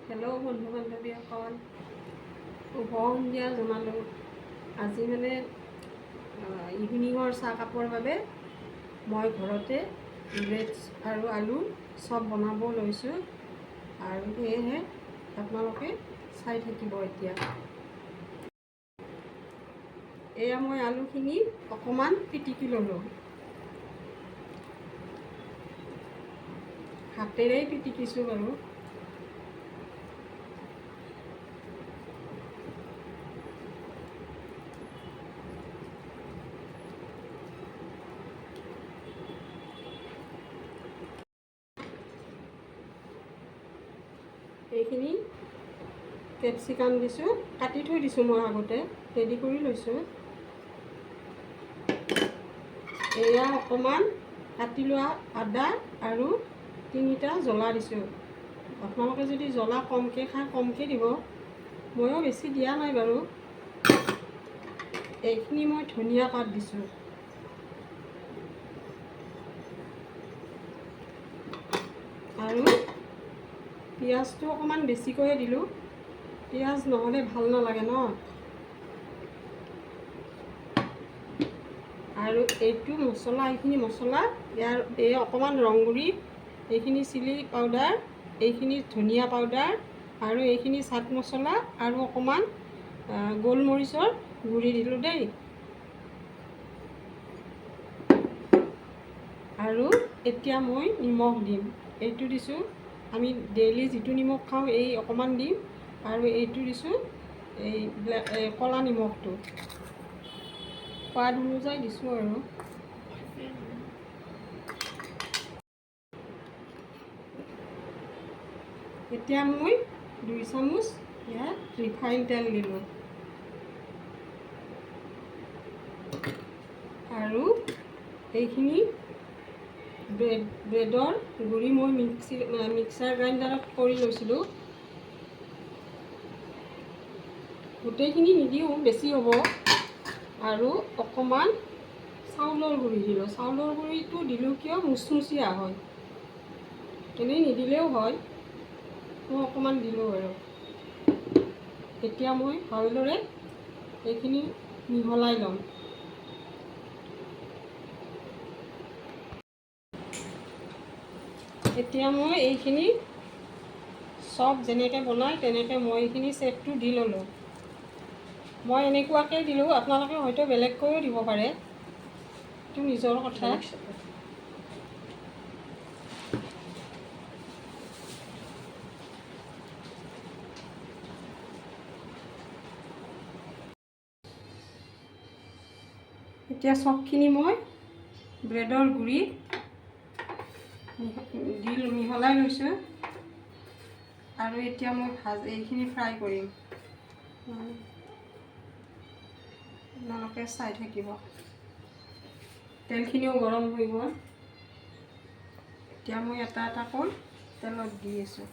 Hello' বন্ধু বান্ধৱীসকল, শুভ সন্ধিয়া জনালোঁ। আজি মানে ইভিনিঙৰ চাহকাপৰ বাবে মই ঘৰতে ব্ৰেড আৰু আলু চপ বনাব লৈছোঁ আৰু সেয়েহে আপোনালোকে চাই থাকিব। এতিয়া এয়া মই আলুখিনি অকণমান পিটিকি ল'লোঁ। হাতেৰেই পিটিকিছোঁ বাৰু। এইখিনি কেপচিকাম দিছোঁ, কাটি থৈ দিছোঁ, মই আগতে ৰেডি কৰি লৈছোঁ। এয়া অকণমান কাটি লোৱা আদা আৰু তিনিটা জ্বলা দিছোঁ। আপোনালোকে যদি জ্বলা কমকৈ খায়, কমকৈ দিব। ময়ো বেছি দিয়া নাই বাৰু। এইখিনি মই ধনিয়া পাত দিছোঁ। আৰু পিঁয়াজটো অকণমান বেছিকৈয়ে দিলোঁ। পিঁয়াজ নহ'লে ভাল নালাগে ন। আৰু এইটো মছলা, এইখিনি মছলা ইয়াৰ, এই অকণমান ৰংগুড়ি, এইখিনি চিলি পাউডাৰ, এইখিনি ধনিয়া পাউডাৰ আৰু এইখিনি চাট মছলা আৰু অকণমান গোলমৰিচৰ গুড়ি দিলোঁ দেই। আৰু এতিয়া মই নিমখ দিম। এইটো দিছোঁ, আমি ডেইলি যিটো নিমখ খাওঁ, এই অকণমান দিম। আৰু এইটো দিছোঁ, এই ব্লেক, এই ক'লা নিমখটো সোৱাদ অনুযায়ী দিছোঁ। আৰু এতিয়া মই 2 চামুচ ইয়াত ৰিফাইন তেল দিলোঁ। আৰু এইখিনি ব্ৰেডৰ গুড়ি মই মিক্সাৰ গ্ৰাইণ্ডাৰত কৰি লৈছিলোঁ। গোটেইখিনি নিদিওঁ, বেছি হ'ব। আৰু অকণমান চাউলৰ গুড়ি দিলোঁ। চাউলৰ গুড়িটো দিলোঁ কিয়? মুচমুচীয়া হয়। এনেই নিদিলেও হয়, মই অকণমান দিলোঁ। আৰু এতিয়া মই ভালদৰে এইখিনি মিহলাই ল'ম। এতিয়া মই এইখিনি চব যেনেকৈ বনায়, তেনেকৈ মই এইখিনি শ্বেপটো দি ল'লোঁ। মই এনেকুৱাকৈ দিলোঁ, আপোনালোকে হয়তো বেলেগকৈও দিব পাৰে, এইটো নিজৰ কথা। এতিয়া চবখিনি মই ব্ৰেডৰ গুড়ি দি মিহলাই লৈছোঁ আৰু এতিয়া মই এইখিনি ফ্ৰাই কৰিম। আপোনালোকে চাই থাকিব। তেলখিনিও গৰম হৈ গ'ল। এতিয়া মই এটা এটাকৈ তেলত দি আছোঁ।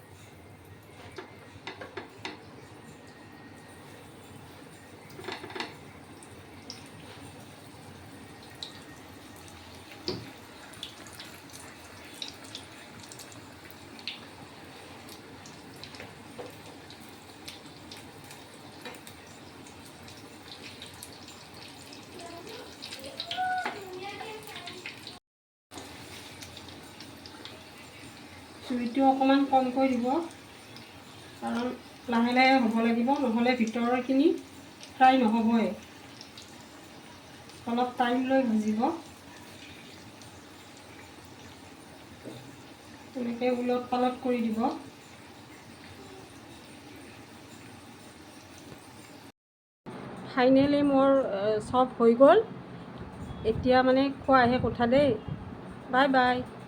জুইটো অকণমান কমকৈ দিব, কাৰণ লাহে লাহে হ'ব লাগিব, নহ'লে ভিতৰৰখিনি ফ্ৰাই নহ'বই। অলপ টাইম লৈ ভাজিব। তেনেকৈ ওলট পালট কৰি দিব। ফাইনেলি মোৰ চব হৈ গ'ল। এতিয়া মানে খোৱাহে কথা দেই। Bye bye.